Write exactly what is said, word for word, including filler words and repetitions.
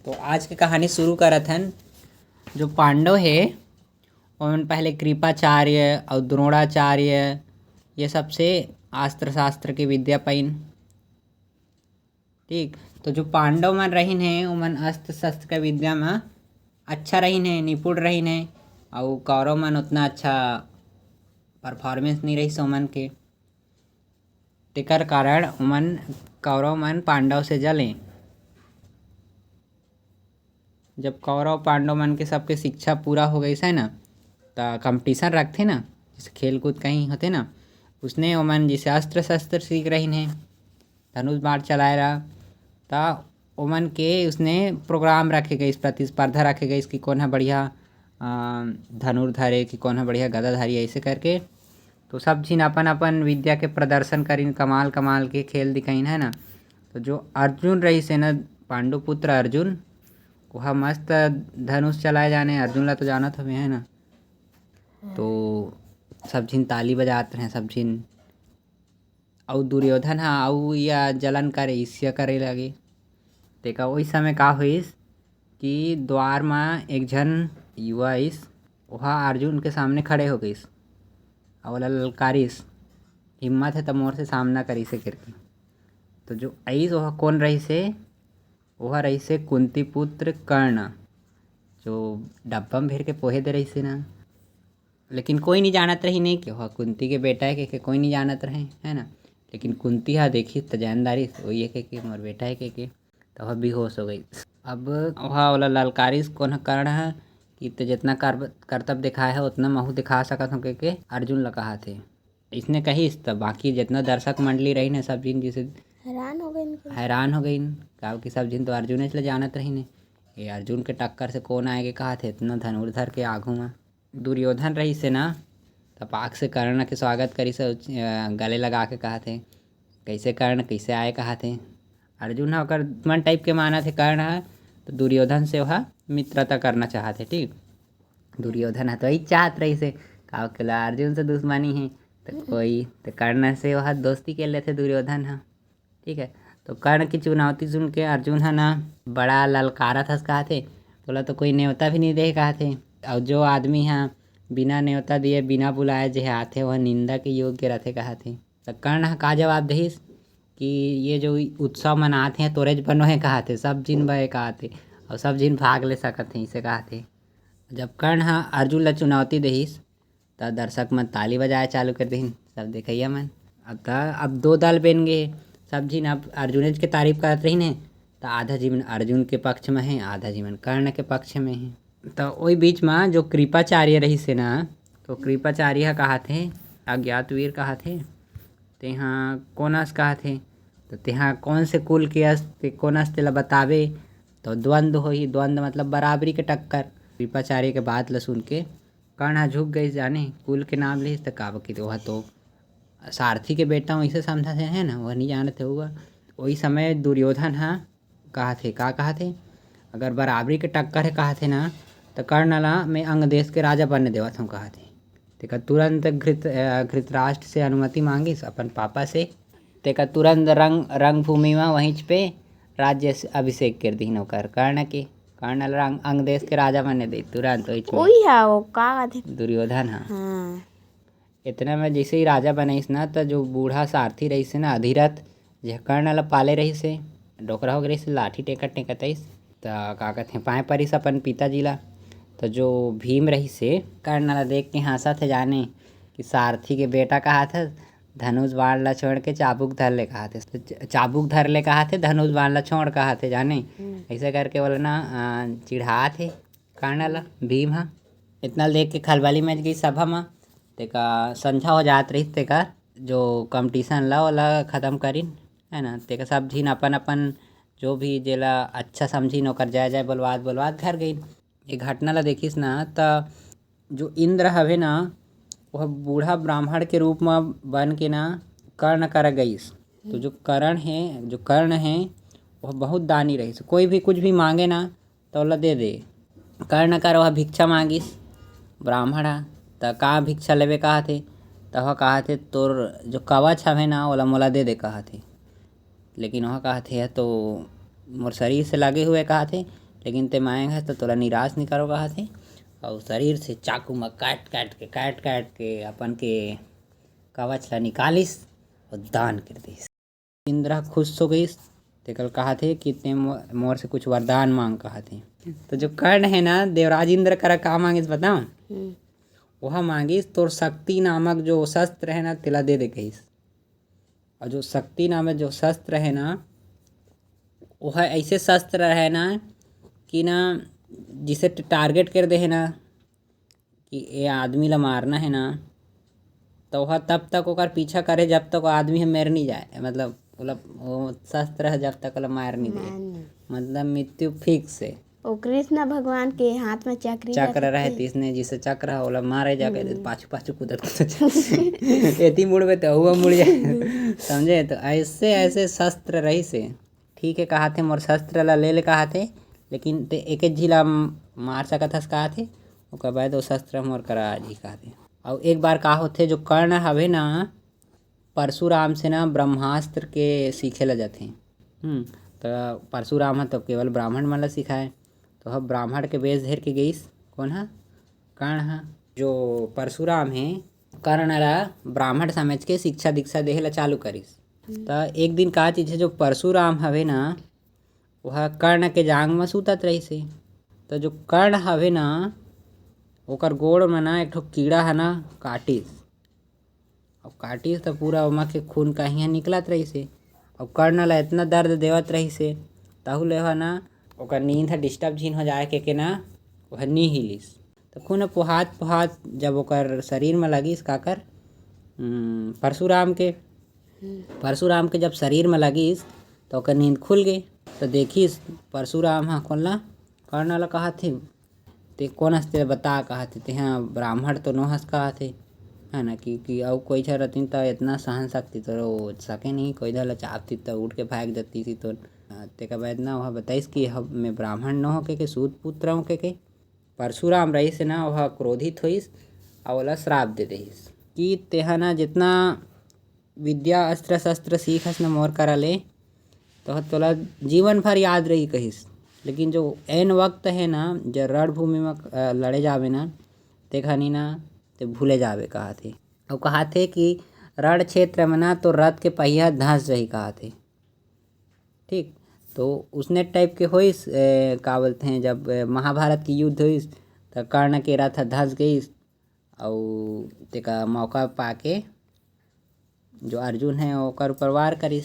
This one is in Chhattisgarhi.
तो आज के कहानी शुरू करत हन। जो पांडव हे, ओमन पहले कृपाचार्य अउ द्रोणाचार्य, ये सबसे अस्त्र शास्त्र के विद्या पाइन। ठीक, तो जो पांडव मन रहिन हे, ओमन अस्त्र शस्त्र के विद्या म अच्छा रहिन हे, निपुण रहिन हे, अउ कौरव मन उतना अच्छा परफॉर्मेंस नइ रहिस ओमन के। तेकर कारण ओमन, कौरव मन पांडव से जलें। जब कौरव पांडव मन के सबके शिक्षा पूरा हो गइस हे ना, त कंपटीशन रखथे ना, जैसे खेल कूद कहीं होथे ना, उसने ओमन जैसे अस्त्र शस्त्र सीख रहिन हे, धनुष बाण चलाए ला, त ओमन के उसने प्रोग्राम रखे गइस, प्रतिस्पर्धा रखे गइस कि कोन ह बढ़िया, अ, धनुर्धर हे कि कोन ह बढ़िया गदाधारी हे, ऐसे करके। तो सब झिन अपन अपन विद्या के प्रदर्शन करिन, कमाल कमाल के खेल दिखाइन, है ना। तो जो अर्जुन रहिस हे ना, पांडु पुत्र अर्जुन, ओहा मस्त धनुष चलाए जाने। अर्जुन ला तो जानत हवे, है ना। तो सब झिन ताली बजात रहे, सब झिन। अउ दुर्योधन ह अउ या जलन करे, ईर्ष्या करे लगे। तेका ओई समय का होइस कि द्वार म एक झन युवा आइस, ओहा अर्जुन के सामने खड़े हो गइस अउ ओला ललकारिस, "हिम्मत हे त मोर से सामना करिसे," करके। तो जो आइस, ओहा कोन रहिस हे? ओहा रहिस हे कुंती पुत्र कर्ण, जो डब्बा म भर के पोहे दे रहिस हे ना। लेकिन कोई नहीं जानत रहिन हे कि ओहा कुंती के बेटा हे, के, के कोई नहीं जानत रहे, है ना। लेकिन कुंती हा देखिस त जान डारिस, "ओही हे," के, के, "मोर बेटा हे," के, के, त ओहा बेहोश हो गइस। अब ओहा ओला ललकारिस, कोन ह, कर्ण ह, कि "ते जितना कर-, करतब दिखाए हे, उतना महू दिखा सकत हूँ," के, के अर्जुन ला कहत हे। इसने कहिस त बाकी जितना दर्शक मंडली रहिन हे, सब झिन जैसे हैरान हो गइन कि हैरान हो गइन, काबर कि सब झिन तो अर्जुनेच ला जानत रहिन हे। ये अर्जुन के टक्कर से कोन आए के कहत हे, इतना धनुर्धर के आगू म। दुर्योधन रहिस हे ना, त पाक से कर्ण के स्वागत करिस, अ, गले लगा के कहत हे, "कैसे कर्ण, कैसे आए?" कहत हे। अर्जुन ह ओकर दुश्मन टाइप के मानत हे कर्ण ह, त दुर्योधन से ओहा मित्रता करना चाहत हे, ठीक। दुर्योधन ह तो यही चाहत रहिस हे, का ओला अर्जुन से दुश्मनी हे, त कोई, त कर्ण से ओहा दोस्ती कर लेथे दुर्योधन ह। ठीक है, तो कर्ण की चुनौती सुन के अर्जुन ह ना बड़ा ललकारत हस, कहत हे, "तोला तो कोई नेवता भी नहीं दे," कहत हे। अउ जो आदमी ह बिना नेवता दिए, बिना बुलाए जे आथे, वह निंदा के योग्य रथे, कहत हे। त कर्ण ह का जवाब देहिस कि "ये जो उत्सव मनात हे, तोरेच बनो हे," कहत हे, "सब झिन बर," कहत हे, "अउ सब झिन भाग ले सकत हे," इसे कहत हे। जब कर्ण ह अर्जुन ला चुनौती देहिस, त दर्शक मन ताली बजाए चालू कर देहिन, सब देखइया मन। अब त, अब दो दल बन गे, सब झिन अब अर्जुनेच के तारीफ करत रहिन हे, त आधा झिन अर्जुन के पक्ष में हे, आधा झिन कर्ण के पक्ष में हे। त ओई बीच म जो कृपाचार्य रहिस हे ना, तो कृपाचार्य ह कहत हे, अज्ञात वीर कहत हे, "तेहा कोन अस?" कहत हे, "त तेहा कौन से कुल के अस, ते कोन अस, तेला बताबे, तो द्वंद्व होही।" द्वंद्व मतलब बराबरी के टक्कर। कृपाचार्य के बात ल सुन के कर्ण ह झुक गइस, जाने कुल के नाम लिस त काबर कि ओहा तो सारथी के बेटा हूँ, इसे समझत हे, है ना, वह नहीं जानत हे ओहा। ओही समय दुर्योधन ह कहत हे, का कहत हे, "अगर बराबरी के टक्कर हे," कहत हे ना, "त कर्ण ला मैं अंग देश के राजा बनने देवत हूँ," कहत हे। तेकर तुरंत घृत-, अ, धृतराष्ट्र से अनुमति मांगिस अपन पापा से। तेकर तुरंत रंग, रंगभूमि म वहींच पे राज्य से अभिषेक कर दिहिन ओकर, कर्ण के। कर्ण ला रंग, अंग देश के राजा बनने दे तुरंत वहींच में। ओही हा, वो का कथे? दुर्योधन हा। हाँ। इतना में जैसे ही राजा बनइस ना, त जो बूढ़ा सारथी रहिस हे ना, अधिरथ, जे कर्ण ला पाले रहिस हे, डोकरा हो गए रहिस हे, लाठी टेकत टेकत आइस, त का कथे, पाए परिस अपन पिताजी ला। त जो भीम रहिस हे, कर्ण ला देख के हाँसत हे, जाने कि सारथी के बेटा कहत हे, "धनुष बाण ला छोड़ के चाबुक धर ले," कहत हे। त च-, चाबुक धर ले कहत हे, धनुष बाण ला छोड़ कहत हे, जाने। हम्म। ऐसे करके बोला ना, अ, चिढ़ात हे कर्ण ला भीम हा। इतना देख के खलबली मच गई सभा मा। तेका संझा हो जात रहिस, तेका जो competition ला, ओला खतम करिन, है ना। तेका सब झिन अपन अपन जो भी जेला अच्छा समझिन, ओकर जय जय बोलवात बोलवात घर गइन। ये घटना ला देखिस ना, त जो इंद्र हवे ना, वह बूढ़ा ब्राह्मण के रूप म बन के ना कर्ण करा गइस। तो जो कर्ण हे, जो कर्ण हे, वह बहुत दानी रहिस। कोई भी कुछ भी मांगे ना, त ओला दे दे। कर्ण कर वह भिक्षा मांगिस ब्राह्मण ह, त का भिक्षा लेबे कहत हे? त वह कहत हे, "तोर जो कवच हवे ना, ओला मोला दे दे," कहत हे। लेकिन वह कहत हे, "यह तो मोर शरीर से लगे हुए," कहत हे, लेकिन ते मांगे हस त तोला निराश नहीं करो," कहा थे। और शरीर से चाकू में काट काट के, काट काट के अपन के कवच ला निकालिस और दान कर दिस। इंद्र खुश हो गइस, तेकर कहा थे कि ते मो-, मोर से कुछ वरदान मांग, कहा थे। तो जो कर्ण है ना, देवराज इंद्र करा का मांगिस बताओ? हम्म। वह मांगिस, "तोर शक्ति नामक जो शस्त्र है ना, तेला दे दे," कहिस। और जो शक्ति नामक जो शस्त्र है ना, वह ऐसे शस्त्र है ना कि ना, जिसे टारगेट कर दे है ना कि ये आदमी ला मारना है ना, तो वह तब तक ओकर पीछा करे जब तक वो आदमी ह मर नहीं जाए, मतलब ओला, वो शस्त्र है जब तक ओला मार नहीं दे, मार नहीं। मतलब मृत्यु फिक्स है। ओ कृष्ण भगवान के हाथ में चक्री चक्र रहथे। रहे, तिसने जिसे चक्र है ओला मारे जाके, हम्म। पाछू पाछू कूदत कूदत एती मुड़बे तो हुआ मुड़ जाए, समझे? तो ऐसे ऐसे शस्त्र रहिसे। ठीक है, कहा थे मोर शस्त्र ला ले ले, कहा थे, लेकिन ते एक झी ला मार सकत हस, कहा थे। ओकर बाद वो शस्त्र मोर करा आ जी, कहा थे। और एक बार का होथे, जो कर्ण हवे ना, परशुराम से ना ब्रह्मास्त्र के सीखे ला जाथे। हम्म, तो परशुराम ह तो केवल ब्राह्मण मन ला सिखाए, तो ह ब्राह्मण के बेस धर के गइस। कौन ह? कर्ण ह। जो परशुराम हे, कर्ण ला ब्राह्मण समझ के शिक्षा दीक्षा देहे ला चालू करिस। त एक दिन का चीज है, जो परशुराम हवे ना, वह कर्ण के जांग म सुतत रहिस हे। त जो कर्ण हवे ना, ओकर गोड़ म ना एक ठो कीड़ा ह ना काटिस। अब काटिस त पूरा ओमा के खून कहीं निकलत रहिस हे। अब कर्ण ला इतना दर्द देवत रहिस हे, तहु ले ह ना ओकर नींद ह डिस्टर्ब झिन हो जाए के, के ना वह नी हिलिस। त खून पोहात पोहात जब ओकर शरीर म लगिस, काकर, हम्म, परशुराम के, परशुराम के जब शरीर म लगिस, त ओकर नींद खुल गे। त देखिस परशुराम ह कोन ला, कर्ण ला कहा थे, "ते कोन हस, ते बता," कहा थे, "तेहा ब्राह्मण तो नो हस," कहा थे, है ना, कि, कि अउ कोई झन रतिन त इतना सहन शक्ति तो सके नहीं, कोई झन ला चापती त उठ के भाग जती सी तो। तेकर बाद ना वह बताइस कि हम, मैं ब्राह्मण नो हो के, के सूत पुत्र हूँ के, के परशुराम रहिस ना, वह क्रोधित होइस अउ ओला श्राप दे देहिस कि तेहा ना जितना विद्या अस्त्र शस्त्र सीखस न मोर करा ले, तो तोला जीवन भर याद रही कहिस। लेकिन जो ऐन वक्त है ना, जो रणभूमि में, अ, लड़े जाबे ना, ते घनी ना ते भूले जाबे, कहा थे। अउ कहा थे कि रण क्षेत्र में ना तो रथ के पहिया धंस जही, कहा थे। ठीक, तो उसने टाइप के होइस, ए, का बोलते हैं, जब, ए, महाभारत की युद्ध होइस, त कर्ण के रथ धंस गइस, अउ तेका मौका पाके जो अर्जुन है ओकर ऊपर वार करिस।